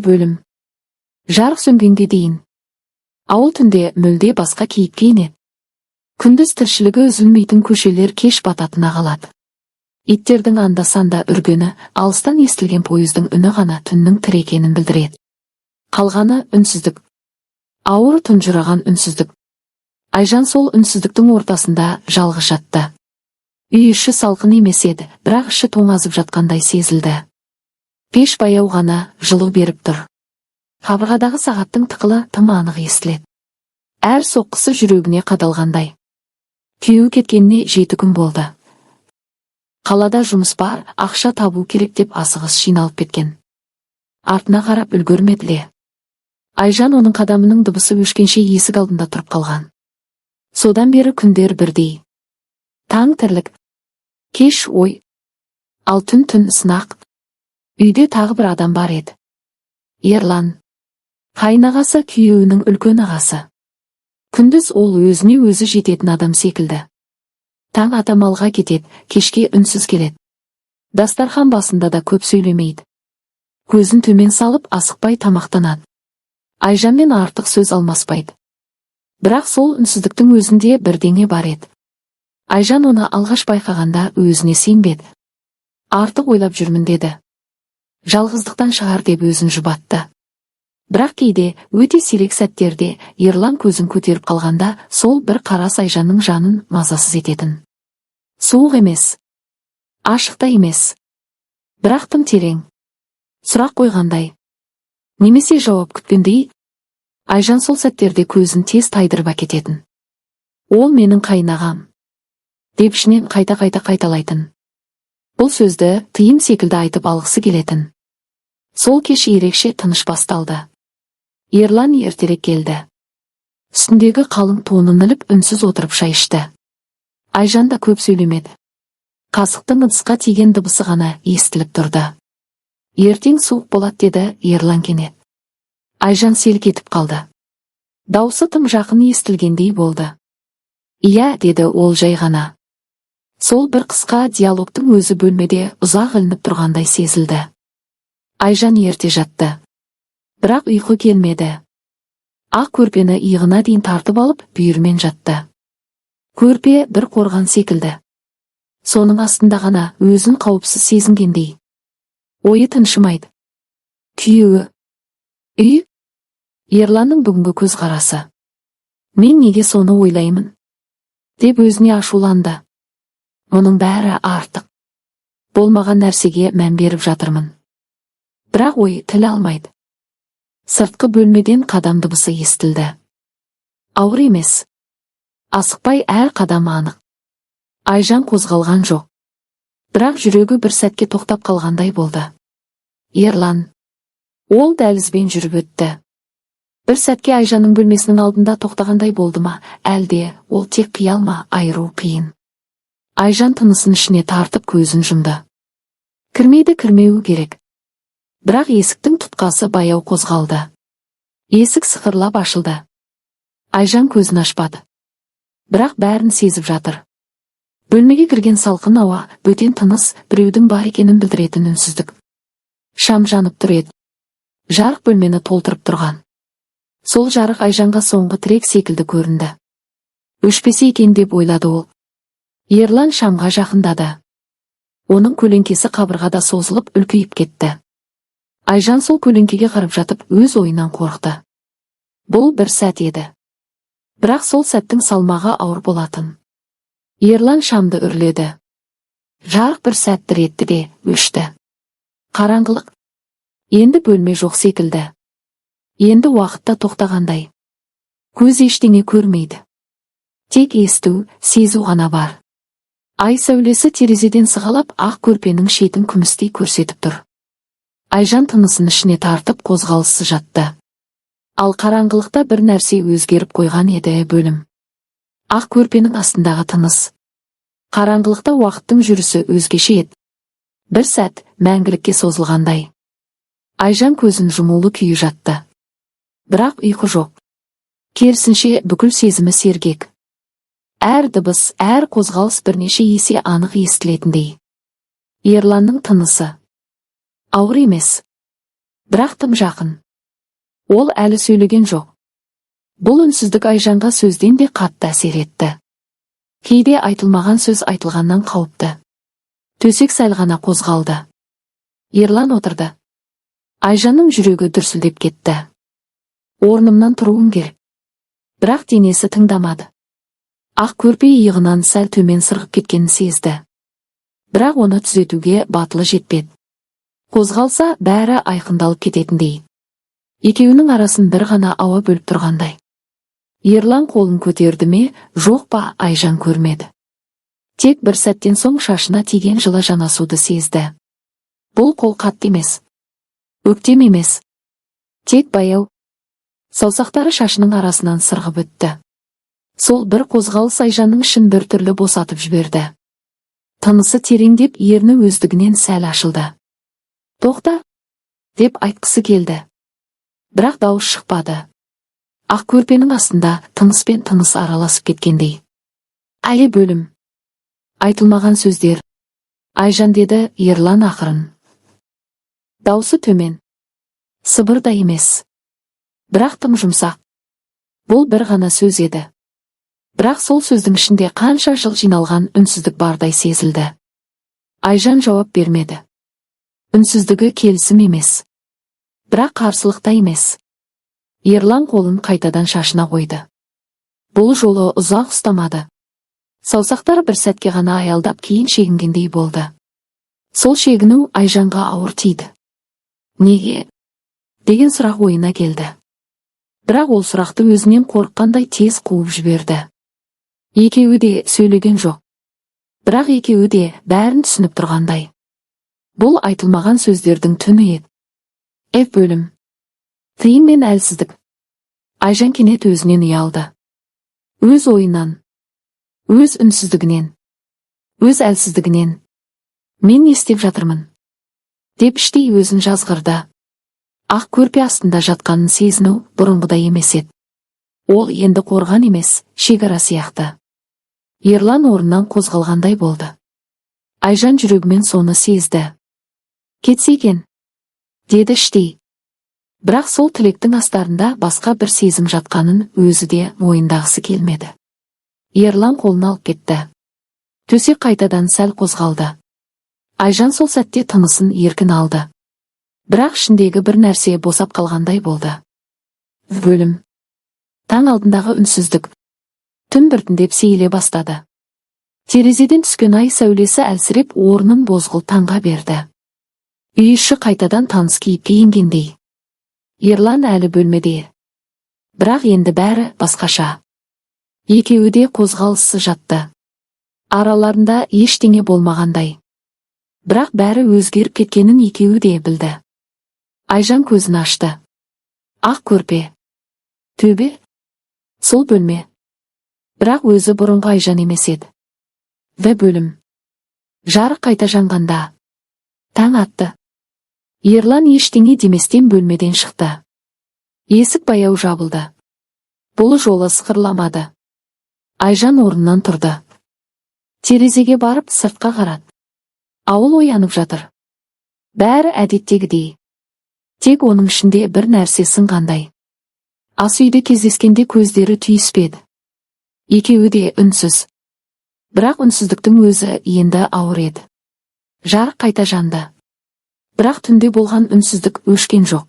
Бөлім. Жарық сөнгенге дейін. Ауыл түнде мүлде басқа кейіпке енеді. Күндіз тіршілігі үзілмейтін көшелер кеш бата тына қалады. Иттердің анда-санда үргені, алыстан естілген пойыздың үні ғана түннің тірі екенін білдіреді. Қалғаны үнсіздік. Ауыр, тұнжыраған үнсіздік. Айжан сол үнсіздіктің ортасында жалғыз жатты. Үй іші салқын емес еді, бірақ іші тоңазып жатқандай сезілді. Пеш баяу ғана жылу беріп тұр. Қабырғадағы сағаттың тықылы тым анық естіледі. Әр соққысы жүрегіне қадалғандай. Күйеуі кеткеніне 7 күн болды. Қалада жұмыс бар, ақша табу керек деп асығыс жиналып кеткен. Артына қарап үлгермеді де. Айжан оның қадамының дыбысы өшкенше есік алдында тұрып қалған. Содан бері күндер бірдей. Таң тірлік, кеш ой, ал түн түн сынақ. Үйде тағы бір адам бар еді. Ерлан. Қайынағасы, күйеуінің үлкен ағасы. Күндіз ол өзіне өзі жететін адам секілді. Таң ата малға кетеді, кешке үнсіз келеді. Дастархан басында да көп сөйлемейді. Көзін төмен салып, асықпай тамақтанады. Айжанмен артық сөз алмаспайды. Бірақ сол үнсіздіктің өзінде бірдеңе бар еді. Айжан оны алғаш байқағанда өзіне сенбеді. Артық ойлап жүрмін деді. Жалғыздықтан шығар деп өзін жұбатты. Бірақ кейде, өте сирек сәттерде Ерлан көзін көтеріп қалғанда, сол бір қарас Айжанның жанын мазасыз ететін. Суық емес. Ашық та емес. Бірақ тым терең. Сұрақ қойғандай. Немесе жауап күткендей. Айжан сол сәттерде көзін тез тайдырып әкететін. «Ол менің қайынағам», – деп ішінен қайта-қайта қайталайтын. Бұл сөзді тыйым секілді айтып алғысы келетін. Сол кеш ерекше тыныш басталды. Ерлан ертерек келді. Үстіндегі қалың тонын іліп, үнсіз отырып шай ішті. Айжан да көп сөйлемеді. Қасықтың ыдысқа тиген дыбысы ғана естіліп тұрды. «Ертең суық болады», – деді Ерлан кенет. Айжан селк етіп қалды. Даусы тым жақын естілгендей болды. «Иә», – деді ол жай ғана. Сол бір қысқа диалогтың өзі бөлмеде ұзақ ілініп тұрғандай сезілді. Айжан ерте жатты. Бірақ ұйқы келмеді. Ақ көрпені иығына дейін тартып алып, бүйірімен жатты. Көрпе бір қорған секілді. Соның астында ғана өзін қауіпсіз сезінгендей. Ойы тыншымайды. Күйеуі. Үй. Ерланның бүгінгі көзқарасы. «Мен неге соны ойлаймын?» деп өзіне ашуланды. Мұның бәрі артық. Болмаған нәрсеге мән беріп жатырмын. Бірақ ой тіл алмайды. Сыртқы бөлмеден қадам дыбысы естілді. Ауыр емес. Асықпай, әр қадам анық. Айжан қозғалған жоқ. Бірақ жүрегі бір сәтке тоқтап қалғандай болды. Ерлан. Ол дәлізбен жүріп өтті. Бір сәтке Айжанның бөлмесінің алдында тоқтағандай болды ма, әлде ол тек қиял ма, айыру қиын. Айжан тынысын ішіне тартып, көзін жұмды. Кірмейді, кірмеуі керек. Бірақ есіктің тұтқасы баяу қозғалды. Есік сықырлап ашылды. Айжан көзін ашпады. Бірақ бәрін сезіп жатыр. Бөлмеге кірген салқын ауа, бөтен тыныс, біреудің бар екенін білдіретін үнсіздік. Шам жанып тұр еді. Жарық бөлмені толтырып тұрған. Сол жарық Айжанға соңғы тірек секілді көрінді. Өшпесе екен деп ойлады ол. Ерлан шамға жақындады. Оның көлеңкесі қабырғада созылып, үлкейіп кетті. Айжан сол көлеңкеге қарап жатып, өз ойынан қорықты. Бұл бір сәт еді. Бірақ сол сәттің салмағы ауыр болатын. Ерлан шамды үрледі. Жарық бір сәт дір етті де, өшті. Қараңғылық. Енді бөлме жоқ секілді. Енді уақытта тоқтағандай. Көз ештеңе көрмейді. Тек есту, сезу ғана бар. Ай сәулесі терезеден сығалап, ақ көрпенің шетін күмістей көрсетіп тұр. Айжан тынысын ішіне тартып, қозғалыссыз жатты. Ал қараңғылықта бір нәрсе өзгеріп қойған еді. Бөлім. Ақ көрпенің астындағы тыныс. Қараңғылықта уақыттың жүрісі өзгеше еді. Бір сәт мәңгілікке созылғандай. Айжан көзін жұмулы күйі жатты. Бірақ ұйқы жоқ. Керісінше, бүкіл сезімі сергек. Әр дыбыс, әр қозғалыс бірнеше есе анық естілетіндей. Ерланның тынысы. Ауыр емес. Бірақ тым жақын. Ол әлі сөйлеген жоқ. Бұл үнсіздік Айжанға сөзден де қатты әсер етті. Кейде айтылмаған сөз айтылғаннан қауіпті. Төсек сәл ғана қозғалды. Ерлан отырды. Айжанның жүрегі дүрсілдеп кетті. Орнымнан тұруым керек. Бірақ денесі тыңдамады. Ақ көрпе иығынан сәл төмен сырғып кеткенін сезді. Бірақ оны түзетуге батылы жетпеді. Қозғалса, бәрі айқындалып кететіндей. Екеуінің арасын бір ғана ауа бөліп тұрғандай. Ерлан қолын көтерді ме, жоқ па, Айжан көрмеді. Тек бір сәттен соң шашына тиген жылы жанасуды сезді. Бұл қол қатты емес. Өктем емес. Тек баяу. Саусақтары шашының арасынан сырғып өтті. Сол бір қозғалыс Айжанның ішін бір түрлі босатып жіберді. Тынысы тереңдеп, ерні өздігінен сәл ашылды. «Тоқта!» деп айтқысы келді. Бірақ дауыс шықпады. Ақ көрпенің астында тыныс пен тыныс араласып кеткендей. Әлі бөлім. Айтылмаған сөздер. «Айжан», – деді Ерлан ақырын. Даусы төмен. Сыбыр да емес. Бірақ тым жұмсақ. Бұл бір ғана сөз еді. Бірақ сол сөздің ішінде қанша жыл жиналған үнсіздік бардай сезілді. Айжан жауап бермеді. Үнсіздігі келісім емес. Бірақ қарсылық та емес. Ерлан қолын қайтадан шашына қойды. Бұл жолы ұзақ ұстамады. Саусақтары бір сәтке ғана аялдап, кейін шегінгендей болды. Сол шегіну Айжанға ауыр тиді. «Неге?» деген сұрақ ойына келді. Бірақ ол сұрақты өзінен қорыққандай тез қуып жіберді. Екеуі де сөйлеген жоқ. Бірақ екеуі де бәрін түсініп тұрғандай. Бұл айтылмаған сөздердің түні еді. F бөлім. Тыйым мен әлсіздік. Айжан кенет өзінен ұялды. Өз ойынан. Өз үнсіздігінен. Өз әлсіздігінен. «Мен не істеп жатырмын?» деп іштей өзін жазғырды. Ақ көрпе астында жатқанын сезіну бұрынғыдай емес еді. Ол енді қорған емес, шекара сияқты. Ерлан орнынан қозғалғандай болды. Айжан жүрегімен соны сезді. «Кетсе екен», – деді іштей. Бірақ сол тілектің астарында басқа бір сезім жатқанын өзі де мойындағысы келмеді. Ерлан қолын алып кетті. Төсек қайтадан сәл қозғалды. Айжан сол сәтте тынысын еркін алды. Бірақ ішіндегі бір нәрсе босап қалғандай болды. Бөлім. Таң алдындағы үнсіздік. Түн біртіндеп сейіле бастады. Терезеден түскен ай сәулесі әлсіреп, орнын бозғылт таңға берді. Үй іші қайтадан таныс кейіпке енгендей. Ерлан әлі бөлмеде. Бірақ енді бәрі басқаша. Екеуі де қозғалыссыз жатты. Араларында ештеңе болмағандай. Бірақ бәрі өзгеріп кеткенін екеуі де білді. Айжан көзін ашты. Ақ көрпе. Төбе. Сол бөлме. Бірақ өзі бұрынғы Айжан емес еді. В бөлім. Жарық қайта жанғанда таң атты. Ерлан ештеңе деместен бөлмеден шықты. Есік баяу жабылды. Бұл жолы сықырламады. Айжан орнынан тұрды. Терезеге барып, сыртқа қарады. Ауыл оянып жатыр. Бәрі әдеттегідей. Тек оның ішінде бір нәрсе сынғандай. Ас үйде кездескенде көздері түйіспеді. Екеуі де үнсіз. Бірақ үнсіздіктің өзі енді ауыр еді. Жарық қайта жанды. Бірақ түнде болған үнсіздік өшкен жоқ.